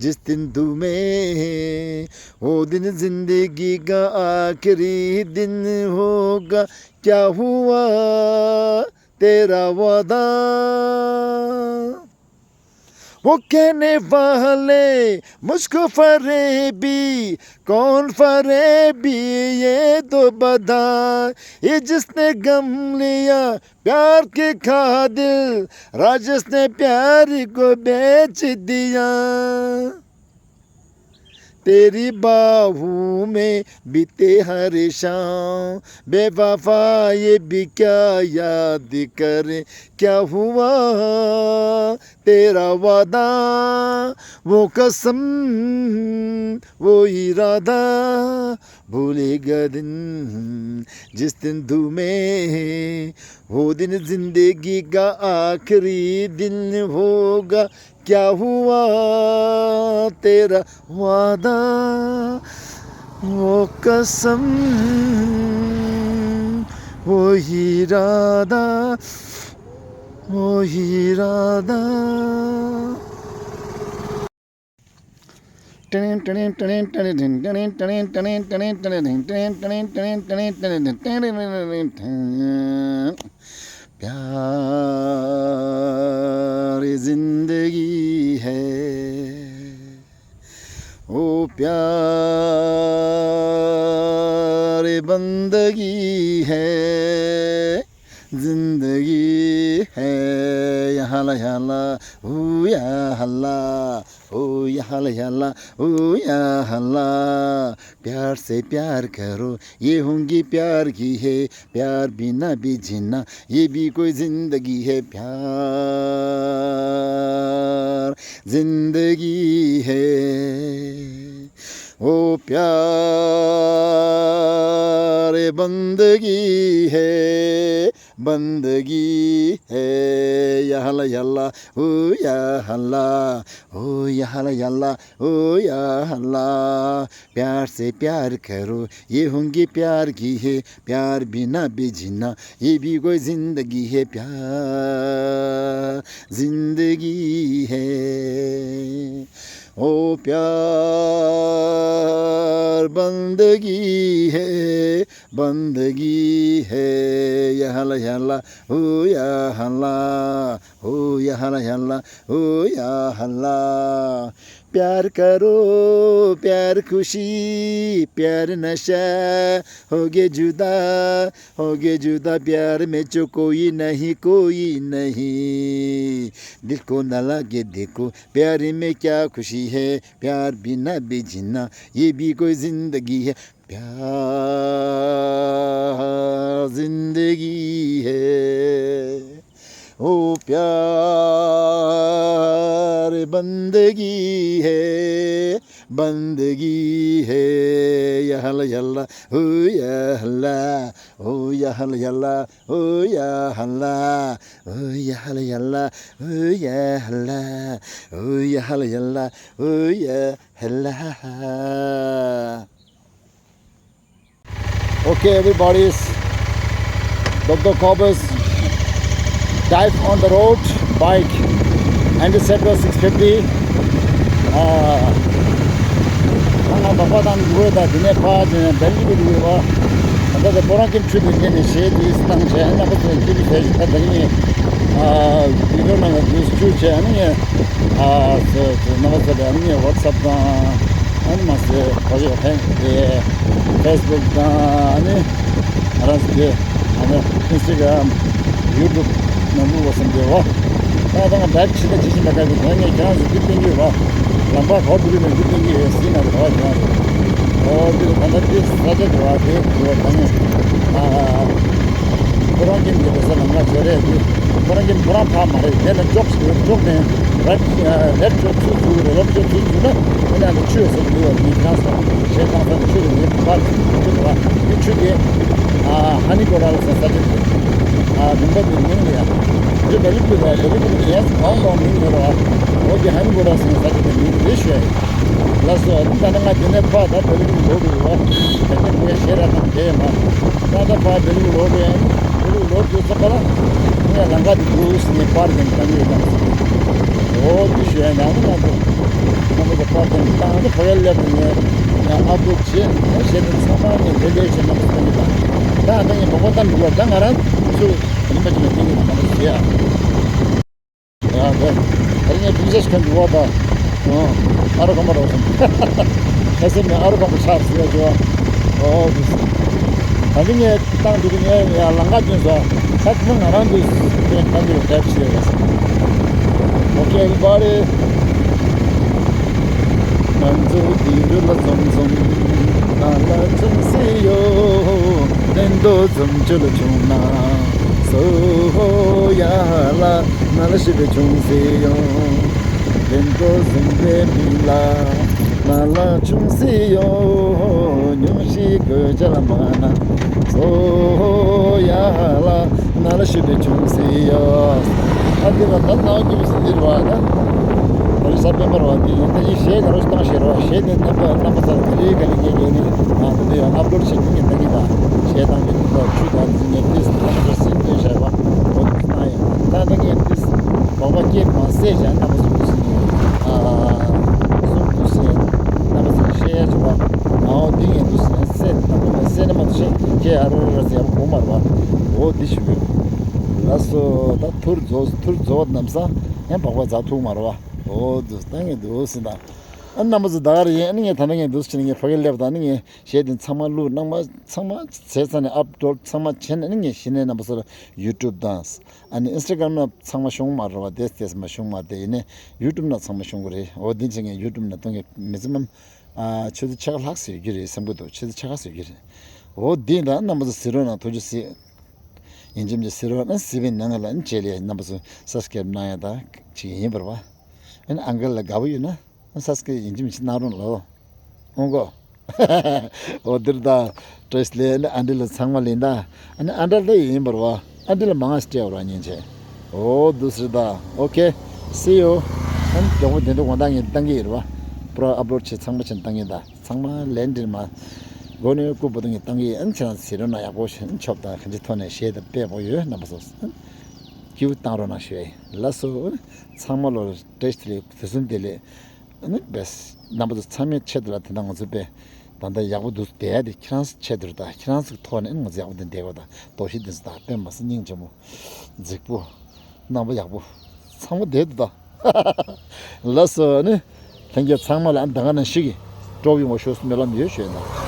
जिस दिन तू मैं, वो दिन जिंदगी का आखिरी दिन होगा। क्या हुआ तेरा वादा। वो कहने वाले मुझको फरेबी, कौन फरेबी ये तो बता। ये जिसने गम लिया प्यार के कातिल, राजेश ने प्यार को बेच दिया। तेरी बाहों में बीते हर शाम, बेवफा ये भी क्या याद करे। क्या हुआ तेरा वादा, वो कसम, वो इरादा, भूलेगा दिन जिस दिन तू मैं, वो दिन जिंदगी का आखिरी दिन होगा। क्या हुआ तेरा वादा, वो कसम, वो इरादा, वो इरादा। प्यार जिंदगी है, ओ प्यार बंदगी है, जिंदगी है, या हल्ला या हल्ला, ऊ या हल्ला, ओ या हल्ला या हल्ला, ऊ या हल्ला। प्यार से प्यार करो, ये होंगी प्यार की है, प्यार बिना भी जीना, ये भी कोई जिंदगी है। प्यार जिंदगी है, ओ प्यार बंदगी है, बंदगी है, या हल्ला या हल्ला, ओ या हल्ला, ओ या हल्ला या हल्ला, ओ या हल्ला। प्यार से प्यार करो, ये होंगी प्यार की है, प्यार बिना भी जीना, ये भी कोई जिंदगी है। प्यार जिंदगी है, ओ प्यार बंदगी है, बंदगी है, या हल्ला या हल्ला, ओ या हल्ला, ओ या हला या ला, ओ या हला। प्यार करो, प्यार खुशी, प्यार नशा, हो गए जुदा, हो गए जुदा। प्यार में जो कोई नहीं, कोई नहीं। दिल को न लगे देखो, प्यार में क्या खुशी है, प्यार बिना भी जीना, ये भी कोई जिंदगी है। प्यार जिंदगी है, ओ प्यार बंदगी है, बंदगी है। या हला या ला, ओ या हला, ओ या हला या ला, ओ या हला, ओ या हला या ला, ओ या हला, ओ या हला या ला, ओ या हला। Okay, everybody, is Doctor Cobus dive on the road bike, Interceptor six fifty. ཨ། ང་ང་འབག་པ་དང་འགྲོ་བའི་ད་དེ་ནས་ཕ་དེ་ནས་བལ་ཡུལ་དུ་འགྲོ་བ། ད་ལྟ་དེ་སྤོ་རང་གི་འཕྲུལ་དེ་དེ་ནས་གཞས་དེ་བཏང་བྱས་རྣམ་པ་ཚོ་སྐྱིད་པོ་བྱས་ཤིག་ད་དེ་ནས་ཨ་བི་ཌིའོ་ནང་ལ་དེ་བཅུག་བྱས་ཨ་ནི་ངས་ཨ་སོ་སོ་རྣམ་པ་ཚོ་ལ་ཨ་ནི་ངས་ཝ་ཊི་སེབ་དང་། ཨ་ནི་མ་ཟད་གོ་ཤོད་ཧེང་དེ་ཕེ་སི་བུག་དང་ཨ་ནི་ང་རང་ཚོ་དེ་ཨ་ནི་ཨིན་སི་ཊ་གྷ་རམ་ཡུ་ཊུབ་ནང་ལུགས་པ་སེམས་བདེ་བ། ད་ད་ང་ཌའིབ་བྱེད་ད་ཇི་བཞིན་པ་ལྟར་གྱི་ད་ངས་ཁྱེད་རང་ཚོ་འདི་སྟོན་གྱི་ཡོད་པ། ལམ་ཁ་གོ་འདུག་གི་མེད་འདི་སྟོན་གྱི་ཡོད་ཟིན་ན་རེ་བ་ཁྱེད་རང་ཚོ། ཨོ་འདི་ད་ལྟ་འདི་ས་ཆ་དེ་བ་དེ་དེ་བ་ད་ངས་ཨ། ཁོ་རང་གིས་འདི་རེད་ཟེར་ལམ་ཁ་བྱེད་རེད་འདི། ཁོ་རང་གིས་ཁོ་རང་ཕར་མ་རེད་དེ་ལ་ཅོག་ཅོག་ནས་རེད་རེད་ཅོག་ཚུར་ཚུར་རེད་ལོག་ཅོག་ཚུར་ཚུར་ན་ཨ་ནི་ཨ་ནི་ཆུ་ཡོད་ས་འདི་བ་འདི་ཁྱེད་རང་ཚོ་ཞེས་བཏང་ས་ནི་ཆུ་དེ་འདི་བར་ཆུ་དེ་བ་འདི་ཆུ་དེ་ཨ་ཧ་ནི་གོ་ར་ལ་ས་ས་ཆ་དེ་ཨ་རིམ་པ་དེ་མིང་ལ་ཡ་འདི་བེ་ལི་ཀུ་ར་བེ་ལི་ཀུ་ར་ཡ་གང་གང་མིང་ཡོད་ར་བ་འོ་དེ་ཧ་ནི་གོ་ར་ཟེར་ས་ཆ་དེ་མིང་དེ་ཞུ་ཡ་ཡིན། ལགས་སོ། ད་ནི་ང་འདི་ནས་ཕར་ད་བོད་ཀྱི་ལོ་དགུ་ཡོད། ད་ནི་ངས་ཞེ་དྲག་གཏམ་བྱས་མ། ད་ད་ཕར་བོད་ཀྱི་ལོ་དགུ་ཡིན། བོད་ཀྱི་ལོ་དགུ་ཚོ་ག་ལ། ངས་ལམ་ཁ་དེ་འདུག་ཟེར་ནས་པར་དེ་བཏང་གི་ཡོད་དམ། འོ་དེ་ཞུ་ཡ་ཡང་ང་ཚོ་ང་ཚོ་པར་དེ་བཏང་ནས་ཕ་གིར་སླེབས་ནས་ངས་ཡང་ཨབ་ལོཌ་བྱས་ནས་ཞེ་དྲག་ཚང་མ་ངས་ལེ་ལེ་བྱས་ན་བཏང་གི་དང་། ད་ད་ངས་མང་པོ་བཏང་འདུག་ལ་ད་ང་རང་ཚོ་རིམ་པ་ཅིག་ལ་བཏང་གི་དང་མང་པོ་བྱས་ཡ། ཡ་དེ། ད་ངས་བུམ་ཤ་ཞིག་གང་འགྲོ་བ་དང་། ཨ་རོ་ཁམ་པ་རོ་སོང་། ཁ་སེམས་ནས་ཨ་རོ་ཁམ་པ་ཆགས་ཟེར་ཡ་བྱོས། ཨོ་དེ། ད་ནི་ངས་བཏང་འདུག་ངས་ཡ་ལམ་ཁ་སྟོན་སོང་། ད་དེ་ནི་ང་རང་འདུག་ངས་ད་འདི་རུ་ཊེབ་བྱས་རེད། Okay, everybody. ང་ཚོ་དེ་རུ་ལ་འཛོམས་འཛོམས། ང་ལ་ཅུང་ཟད་ཡོད། ལེན་དོ་འཛོམས་ཆུ་ལ་ཆུང་ན། སོ་ཧོ་ཡ་ལ། ང་ལ་ཤི་བའི་ཆུང་ཟེར་ཡོང་། བདེན་པོ་བཟུང་བའི་མི་ལ། ང་ལ་ཆུང་ཟེར་ཡོང་། ཉུང་ཤིག་གོས་ཆ་ལ་མ་ན། ཚོ་ཡ་ལ། ང་ལ་ཤི་བའི་ཆུང་ཟེར་ཡོང་། ཨ་འདི་ལ་ད་ནང་གི་མི་སི་འདིར་བ་ད། ད་རི་ས་པེན་པར་བ་འདི་ཡིན་ད་ཡིན་ཞེས་ག་རོ་བཏང་ཞེས་རོ་ཞེས་ནས་རྣམ་པ་རྣམ་པ་ཚོར་ག་ལེ་ག་ལེ་ངས་གས་ནས་ང་འདི་ཡང་ཨབ་ལོཌ་བྱེད་ཀྱི་ངས་ད་གི་ད་ཞེས་དང་གི་འདི་ད་ཆུ་ད་འདི་ངས་ཏིས་ད་ཁ་ཚོ་སིན་ཏེ་ཞེས་བ་འོ་འདི་ན་ཡང་། ད་ལྟ་ངས་འདི་བོག་པ་སྐྱེས་མ་བསད་བྱས་རྣམ་པ་ཚོ་འདུག་སེ་ཨ་གསུང་འདུག་སེ་རྣམ་པ་ཚོ་བཤད་ཡ་བྱེད་པ་ང་འོ་འདི་ངས་འདུག་སེ་བསད་རྣམ་པ་ཚོ་བསད་ན་མ་གཏོགས་བཤད་ཁྱེད་ཨ་རོ་ར་ཟེར་ཡ་གོ་མ་རེད་བ། འོ་འདི་ཞུ་གི་ཡོད། ལགས་སོ། ད་ཐུར་རྫོགས་ཐུར་རྫོགས་རྣམ་ས་ཡང་བོག་པ་ཛ་ཐུག་མ་རེད་བ། འོ་འདུག་སེ་ད་ངས་འདུག་སེ་ད་ཨ་རྣམ་པ་ཚོ་ད་ག་རེ་ཡིན། ཨ་ནི་ངས་ད་ལྟ་ངས་འདུག་སེ་བྱས་ནས་ངས་ཕ་གིར་སླེབས་ད་ཨ་ནི་ངས་གཞས་དེ་ཚང་མ་བླུགས་རྣམ་པ་ཚང་མ་བྱས་ཚར་ནས་ཨབ་ལོཌ་ཚང་མ་བྱས་ནས་ཨ་ནི་ངས་གཞི་ནས་རྣམ་པ་ཚོ་ལ་ཡུ་ཊུབ་དང་། ཨ་ནི་ཨིན་སི་ཊ་གྷ་རམ་ན་ཚང་མ་ཤོང་མ་རེད་བ། དེ་དེ་ཚང་མ་ཤོང་མ་དེ་ཡིན་ནའི་ཡུ་ཊུབ་ན་ཚང་མ་ཤོང་གི་རེད། འོ་དེ་ཕྱིན་ངས་ཡུ་ཊུབ་ན་གཏོང་གི་མི་ཚང་མ་ཨ་ཆུ་ཚོད་ཕྱེད་ཀ་ལྷག་ཙམ་ཡོད་ཀྱི་རེད་བསམ་གྱི་འདུག་ཆུ་ཚོད་ཕྱེད་ཀ་ཙམ་ཡོད་ཀྱི་རེད། འོ་དེ་ད་རྣམ་པ་ཚོ་གཟིགས་རོགས་གནང་། ཐུགས་རྗེ་ཆེ། ཡིན་གཅིག་མིན་གཅིག་གཟིགས་རོགས་གནང་། གཟིགས་པའི་ནང་ལ་ཨ་ནི་བྱས་ལས་རྣམ་པ་ཚོ་སབ་སི་ཀེ་རེབ་གནང་ཡ་ད་ཅིག་ཡིན་པ་རེད་བ། ཨ་ནི་ཨང་ཀལ་ལ་དགའ་པོ་ཡོད་ན་ཨ་ནི་སབ་སི་ཀེ་རེབ་ཡིན་གཅིག་མིན་གཅིག་གནང་རོགས་གནང་ལོ། ཨོང་གོ། འོ་འདིར་ད་བཀྲ་ཤིས་བདེ་ལེགས། ཨ་ནི་ཨ་འདྲི་ལ་ཚང་མ་ལེན་ད། ཨ་ནི་ཨ་འདྲ་ལ་ཡིན་པར་བ། ཨ་འདྲི་ལ་མང་ང་སྤྲད་བར་བ་ཉན་ཆེ། འོ་འདུག་ཟེར་ད། Okay, see you. ཨ་ནི་མགྱོགས་པོ་བདེ་འདུག་དགོང་དག་ངས་བཏང་གི་ཡིན་ར་བ། པྲོ་ཨབ་ལོཌ་བྱེད་ཚང་མ་བྱེད་བཏང་གི་ཡིན་ད། ཚང་མ་ལན་འདྲིར་མ། མགོ་ནས་རྐུབ་བར་དུ་ངས་བཏང་གི་ཡིན། ཨ་ནི་ཁྱེད་རང་ཚོ་གཟིགས་རོགས་གནང་ཡག་པོ་ཞིག་ཆོབ་དང་གང་ཅི་ཐོག་ནས་གཞས་དང་དཔེ་པོ་ཡོད་རྣམ་པ་ཚོ། སྐྱིད་པོ་བཏང་རོགས་གནང་ཞུ་ཡ་ཡིན། ལགས་སོ། ཚང་མ་ལོ་བཀྲ་ཤིས་བདེ་ལེགས། དུས་གསུམ་བདེ་ལེགས། ཨ་ནི་བེས། རྣམ་པ་ཚོ་ཚང་མའི་ཆེད་དུ་ལ་དེ་འདྲ་ང་ཚོ་དཔེ་ད་ལྟ་ཡག་པོ་འདུག་བསྡད་ཡ་དེ་ཁྱེད་རང་ཚོའི་ཆེད་དུ་རེད་ད། ཁྱེད་རང་ཚོའི་ཐོག་ནས་ང་ཚོ་ཡག་པོ་དེ་བསྡད་དགོས་ད། དོགས་གཞི་འདི་ཚོ་ད་དཔེ་མ་སྲིད་སྙིང་རྗེ་མོ། རྫིག་པོ། རྣམ་པ་ཡག་པོ། ཚང་མ་བསྡད་འདུག་ད། ལགས་སོ་ནི། ལྷན་རྒྱས་ཚང་མ་ལ་ཨ་ནི་ད་ག་ནང་བཞིན་གྱི་སྤྲོ་པོ་ཡོང་བ་ཤོག་སྨོན་ལམ་ཡོད་ཞུ་ཡིན་ད།